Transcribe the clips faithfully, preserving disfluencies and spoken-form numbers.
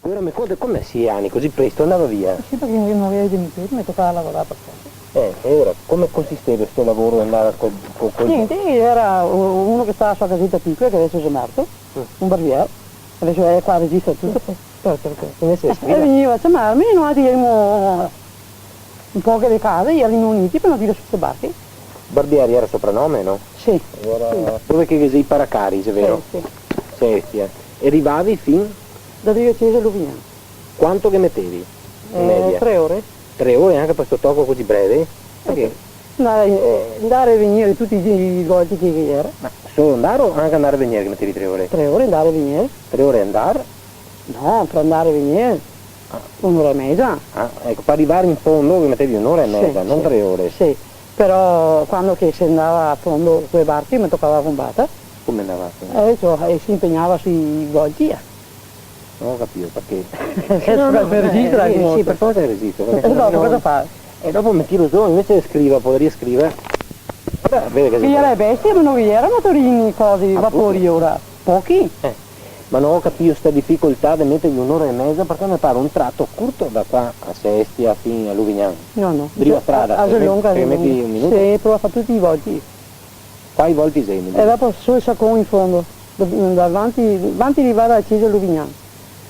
Alora me conta, come a sie ani, cusì presto, andava via? Sì, parché no gaveva i genitori, me tocava lavorar par forsa. Eh, e alora, come consisteva sto lavoro, andar co, co, co... Gnente, gera u-, uno che stava su a caseta picola, che deso xe morto, mm, un barbier, deso xe qua, registra tuto, par, par, par, par. Invese... Eh, scrive. E vegniva a ciamarme, e noialtri ierimo un poco de case, ierimo uniti par no tirar su ste barche. Barbieri gera sopranome, no? Sì. Alora, sì. Dove che xe i paracari, xe vero? Sì, sì. Sì, sì, eh. E rivavi fin? Da Drio Cesa a Luvignan. Quanto che metevi, in media? Eh, tre ore. Tre ore anca par sto toco cusì breve? Eh, parché? Sì. Andar, eh, andar e vegner tuti i gi-, i volti che, che gera. Ma solo andar o anca andar e vegner che metevi tre ore? Tre ore andar e vegner. Tre ore andar? No, par andar e vegner, ah, un'ora e meza. Ah, eco, par rivar in fondo che metevi un'ora e meza, sì, no tre ore. Sì, però quando che se andava a fondo co e barche me tocava conbatar. Come andava a fondo? Eh, ciò, e se inpegnava sui volti, eh. No go capìo parché. Eh, no, no, me registra, eh, sì, par forsa el registro, parché... E dopo cosa fa? E dopo me tiro zo, invese de scrivar, podarìa scrivar. Alora, vedi che... Che gera e bestie, ma no ghe gera motorini, cosi, vapori, alora. Pochi. Eh, ma no go capìo sta dificoltà de meterghe un'ora e meza, parché me pare un trato curto da qua a Sestia fin a Luvignan. No, no. Drio strada, a, a xe longa, a xe longa. Te meti un minuto? Sì, però fa tuti i volti. Quai volti xe? E dopo su el sacon in fondo, da, davanti, davanti rivar a la cesa Luvignan.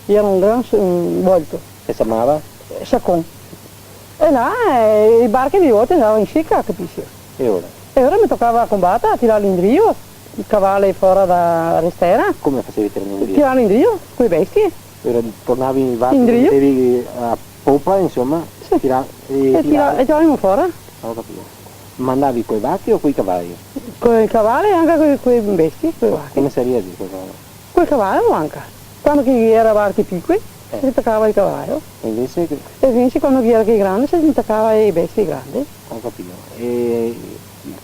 Gera un gran s-, un volto. Che se ciamava? Sacon. E là, eh, e barche de volte andava in seca, capisi? E alora? E alora me tocava conbatar, tirarle indrio, cavarle fora da restera. Come fasevi a tirarle indrio? Tirarle indrio, co e bestie. E alora tornavi in barca, indrio, metevi a popa, insoma, sì, tira-, e tira-, e tiravimo fora. Ah, go capìo. Ma andavi co e vache o co i cavai? Co e cavai e anca co e, co e bestie, co e vache. Come saria dito, co e cavai? Co e cavai anca. Quando che gera barche picoe, eh, se tacava el cavalo. E invese che... E invese quando che gera che grande, se tacava e bestie grande. Go capìo. E,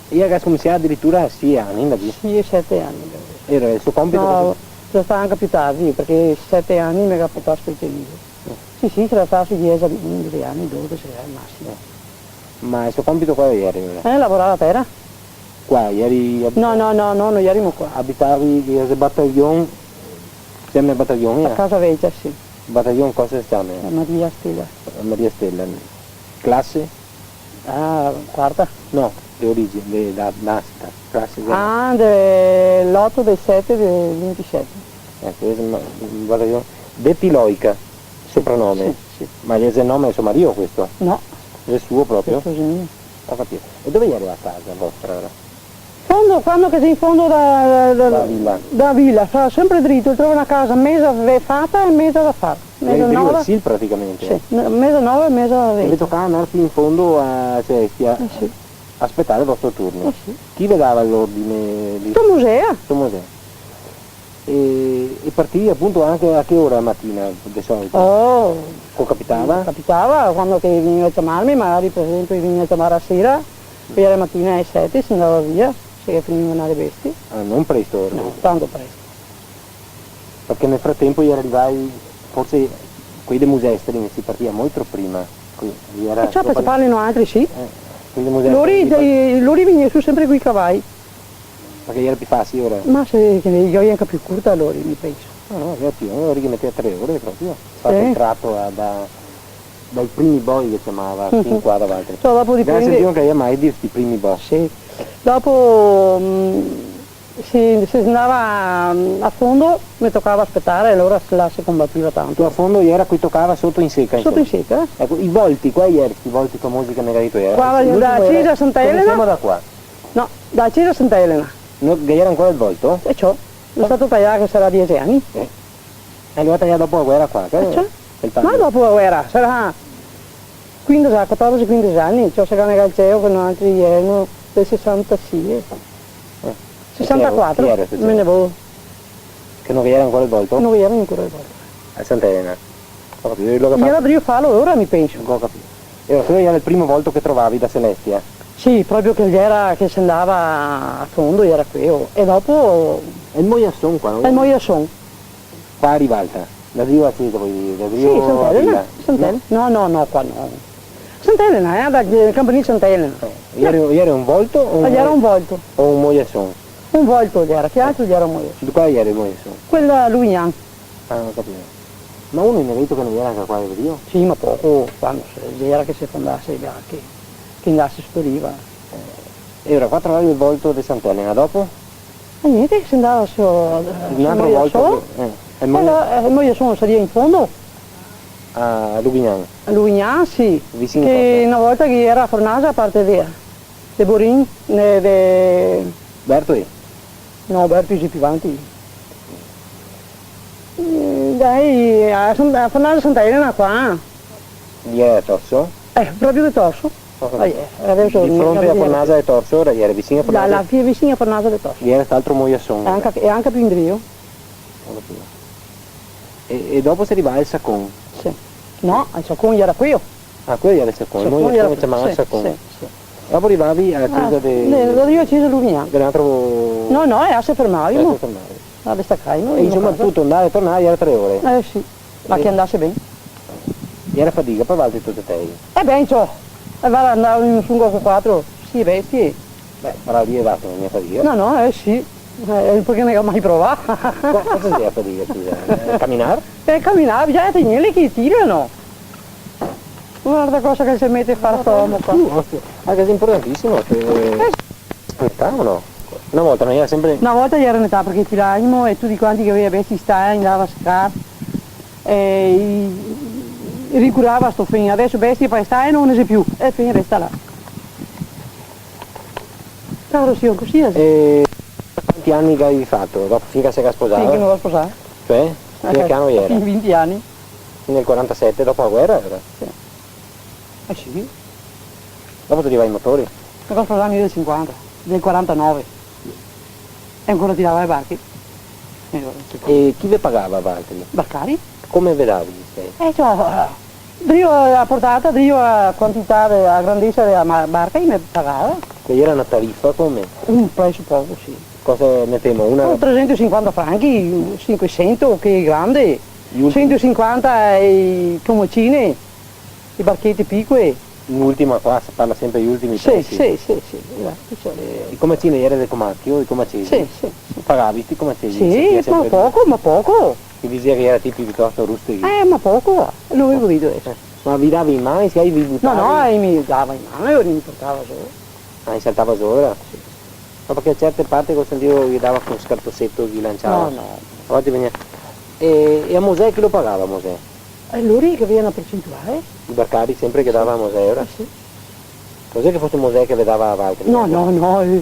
e gera scominsià adiritura a sie ani, da dire? Sie, sete ani. Gera el so compito? No, cosa? Xe stà anca pì tardi, parché sete ani me ga portà a specializo. Eh. Sì, sì, sarà stà sui diese, undici ani, dodese al masimo. Eh. Ma el so compito qual gera, alora? Eh, lavorar la tera. Qua, geri ab-... No, no, no, no, no gerimo qua. Abitavi, gera bataglion, se ciama bataglion, eh? A Casa Vecia, sì. Bataglion cosa se ciama? La Maria Stella. La Maria Stella. Clase? Ah, quarta. No, de origine, de, da, nasita, clase de... Ah, de l'oto, de sete, de vintisete. Eco, questo xe un, un bataglion. Deti Loica, sopranome. Sì, sì. Ma xe el nome de so marìo questo? No. Xe suo proprio? Questo xe mio. Go capìo. E dove gera la casa vostra, alora? Fondo, quando che te si in fondo da, da, da... Da vila. Da vila, fa sempre drito, te trovi na casa meza ve-, fata e meza da far. Meza nova. Sì, praticamente. Sì, n-, meza nova e meza vecia. E ve tocava andar fin in fondo a, cioè, a, eh, sì, aspetar el vostro turno. Eh, sì. Chi ve dava l'ordine di... Sto Mosè. Sto Mosè. E, e partivi apunto anca a che ora a matina, de solito? Oh, co capitava? Capitava, quando che vegniva a ciamarme, magari, par esenpio, i vegniva a ciamar a sera, e a matina ae sete se andava via, se che finiva le bestie. Ah, no presto? No, tanto presto. Parché nel fratempo i gera rivai, forse, quei de Musestri, se partiva molto prima. Quei, i gera... E ciò, dopo, se parlino altri, sì. Eh, quei de Musestri... Lori, i par-, lori vegneva su sempre coi cavai. Parché gera pì fasie, ora? Ma se, che i gaveva anca pì curta, lori, mi penso. No, no, gera pì, lori che meteva tre ore proprio. Sì. Fato el trato da, da, dai primi boi che ciamava, fin qua davanti. Ciò, dopo dipende. Grasie a Dio che gera mai di sti primi boi. Sì. Dopo, mm, se, se andava, mm, a fondo, me tocava aspetar, e alora là se conbativa tanto. Tu a fondo gera, qui tocava soto in seca, insoma. Soto in seca, eh. Eco, i volti, qua gera, i volti famosi che me ga dito, gera. Qua, l'ultimo da Cesa a Santa Elena. Scominsiamo da qua. No, da Cesa a Santa Elena. No, che gera ancora el volto? E ciò, xe stà taià che sarà diese ani. Eh. E lo ga taià dopo la guera qua, che... E ciò? El tajo. Ma dopo la guera, sarà quindese, catordese, quindese ani, ciò, se ghe n'è cal ceo che noaltri gerimo del sesantasie. Eh. Sesantaquatro, chi gera sto me nevodo. Che no ghe gera ancora el volto? No ghe gera ancora el volto. A Santa Elena. Go capìo, e lo ga fato. Gera drio farlo ora, mi penso. Go capìo. E alora queo gera el primo volto che trovavi da Selestia? Sì, proprio che gera, che se andava a fondo, gera queo. E dopo... E el moiason qua, no? E el moiason. Qua a Rivalta? Da drio a Cesa, vol dir, da drio... Sì, Santa Elena, Santa Elena. No, no, no, qua no. Santa Elena, eh, da, eh, campanil Santa Elena. Eh, gera, gera un volto o un... Ah, gera un volto. O un moiason? Un volto gera, che altro gera un moiason? Qua gera el moiason? Quel Luvignan. Ah, go capìo. Ma uno me ga dito che no ghe gera anca qua, vedìo? Sì, ma poco, quando se, gera che se fondase, che, che ndase soto riva. Eh, e ora qua trovavi el volto de Sant'Elena, dopo? E gnente, se ndava so, un altro volto, eh, e el Moia-, eh, el Moiason saria in fondo. A Lughignan? A Lughignan, sì. Vicino che cosa? Na volta che gera fornasa a parte de, de Borin, de, de Bertoli? No, Bertoli xe pì vanti. Mm, dai, a San-, a fornasa Santa Elena qua. Via Torso? Eh, proprio de Torso. Ho capito. Ah, eh, adesso... Di fronte a fornasa de Torso, ora gera vicino a fornasa? La, la, vi-, vicino a fornasa de Torso. Gera st'altro Moiason. E anca, e anca pì indrio. Ho capito. E, e dopo se rivava al Sacon? Sì. No, al Sacon gera queo. Ah, queo gera el Sacon, el Sacon gera, se ciamava Sacon. Sì, sì. Dopo rivavi a la cesa de... Ah, de, de, de cesa Lughignan. De l'altro... No, no, e là se fermavimo. E là se fermavi. Là destacaimo, e insoma, casa. Tuto andar e tornar gera tre ore. Eh, sì. Ma che andase ben. Gera fadiga par valtri tuti te? Eh ben, ciò, e varda, andavo in un sungo co quatro, sie bestie. Beh, però lì xe stà na fadiga. No, no, eh sì. Eh, parché no go mai provà. Co-, cosa xe la fadiga, scusa? Eh, caminar? Eh, caminar, bisogna tegnerle che tirano. Varda cosa che se mete a far sto omo qua. Uh, ostia. Ah, che xe importantisimo, che... Eh, sì. Età o no? Na volta no gera sempre... Na volta gera in età, parché tiravimo e tuti quanti che gaveva bestie in stala andava a secar. E i, i ricurava sto fen. Adeso bestie par stala no ghe ne xe più. E el fen resta là. Caro sior, cusì xe. E quanti ani che gavevi fato? Dopo, fin che se ga sposà? Fin che me go sposà. Cioè? Fin che ano gera? Fin vinti ani. Fin nel quarantasete, dopo la guera, alora? Sì. Eh sì. Dopo te rivava i motori? Me go sposà nel cinquanta, del quarantanove. E ancora tirava le barche. E chi ve pagava valtri? Barcari. Come ve davi ste? Eh, ciò, drio la portata, drio la quantità de, la grandesa de la ma-, barca, i me pagava. Che gera na tarifa, come? Un preso poco, sì. Cosa metemo? Una... Oh, tresentosinquanta franchi, sinquesento, che xe grande. Sentosinquanta e comacine. Le barchete picoe. L'ultima qua, se parla sempre dei ultimi presi. Sì, sì, sì, sì, esatto, sì. Eh, i comacini, gera de comachio, i comacesi? Sì, sì, sì. Pagavi sti comacesi? Sì, ma poco, ma poco. Che dixea che gera tipi pitosto rusteghi? Eh, ma poco, eh, lo gavevo dito adeso. Eh, ma ve i davi in man, se i ve i butava? No, no, eh, i me dava in man, e i me portava zo. Ah, i saltava sora? Sì. Ma parché certe parti go sentìo che i dava co un scartoseto che i lanciava. No, no. A volte vegnea. E, e a Mosè chi lo pagava, Mosè? E lori che gaveva na percentuale. I barcari sempre che dava a Mosè, ora? Eh, sì. Cos'è che fose Mosè che ve dava a valtri? No, no, no, eh.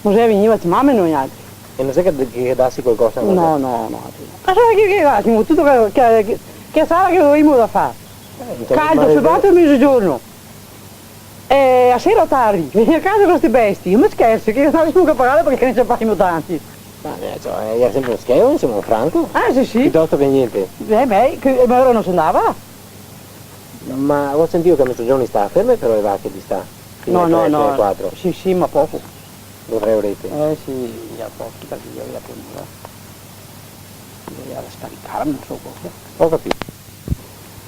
Mosè vegneva a ciamarme noialtri. E no xe che, che dasi qualcosa a Mosè? No, no, no. Ma sa che, che fasimo? Tuto che, che, che, che sala che gavemo da far? Eh, insoma, caldo, ma se va a mezogiorno. Eh, a sera tardi, vegnì a casa co ste bestie, ma scherzi, che no gavemo che pagarle parché ne ciapavimo tanti. Ma, eh, ciò, eh, gera sempre un scheo, insoma, un franco. Ah, sì, sì. Pitosto che gnente. Eh, beh, che, ma ora no se ndava. Ma go sentìo che a mezogiorno i stava ferme, però, le vache d'istà. Fin no, no, tre, no. Quatro. Sì, sì, ma poco. Do tre orete. Eh, sì, gera poco, parché gera prima. Gera da scaricar, no so cosa. Go capìo.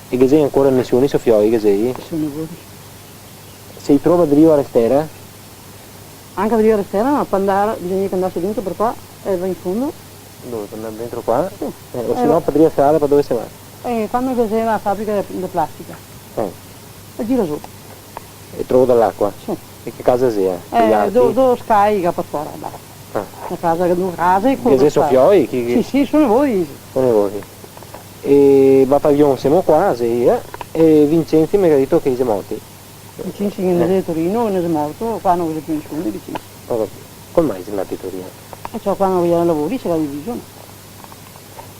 E ghe xe ancora nisiuni, so fioi, ghe xe? Nisiuni, vodi. Se i trova drio a restera? Anca drio a restera, ma par ndar, bisogna che ndase dentro par qua e va in fondo. Dove, par ndar dentro qua? Sì. Eh, o se no, par drio a strada, par dove se va? Eh, quando che ghe xe la fabrica de, de plastica. Eh. E gira su. E trovo da l'acqua? Sì. E che casa xe? Eh, do, do scai che par fora, basta. Ah. Na casa, do case e... Che xe, so fioi? Chi, chi? Sì, sì, so nevodi. So nevodi. E Bataglion, semo qua, sì, eh? E Vincenzi me ga dito che i xe morti. Vicenzi che ne xe Torino, ne xe morto, qua no ghe xe più nisuni, Vicenzi. Ho capito. Come mai xe ndati a Torino? E ciò, qua no ghe gera lavori, se ga diviso.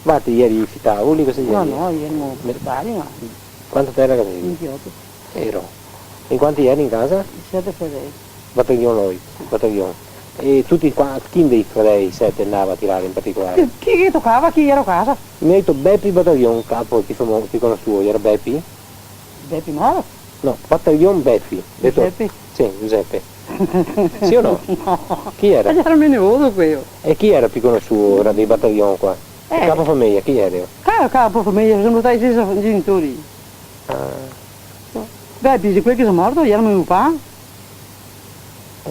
Ma ti ieri fitavo lì, cosa ieri? No, no, ieri no, proprietario, no. Quanta tera che gavevi? Vintioto. Ero. In quanti ieri in casa? Sete fradei. Bataglion lori, sì. Bataglion. E tuti qua, chi dei fradei sete ndava a tirar in particolare? Chi, chi che tocava, chi gera a casa. Me ga dito Bepi Bataglion, capo, el pì famo-, pì conosuo, gera Bepi? Bepi Moro? No, Bataglion Bepi. Giuseppe? Sì, Giuseppe. Sì o no? No. Chi gera? Gera me nevodo queo. E chi gera pì conosuo ora dei Bataglion qua? Eh. El capo fameja, chi gera? Ca-, capo fameja, semo stati stesi genitori. Ah. Bepi, xe quel che xe morto, gera me papà.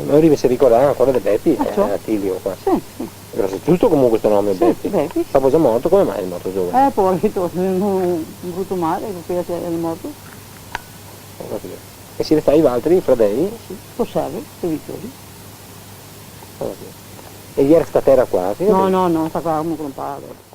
Lori se ricordava ancora de Bepi, eh, Atilio qua. Sì, sì. Però xe giusto comunque sto nome, sì, Bepi. Bepi. Ma po' xe morto, come mai xe morto giovane? Eh, povareto, un, un bruto male, parché xe morto. Ho capito. E si restava valtri, fradei? Sì, co Sergio, co Vittorio. Ho capito. E iera sta tera qua? Sì, no, no, no, sta qua, come comprà dopo.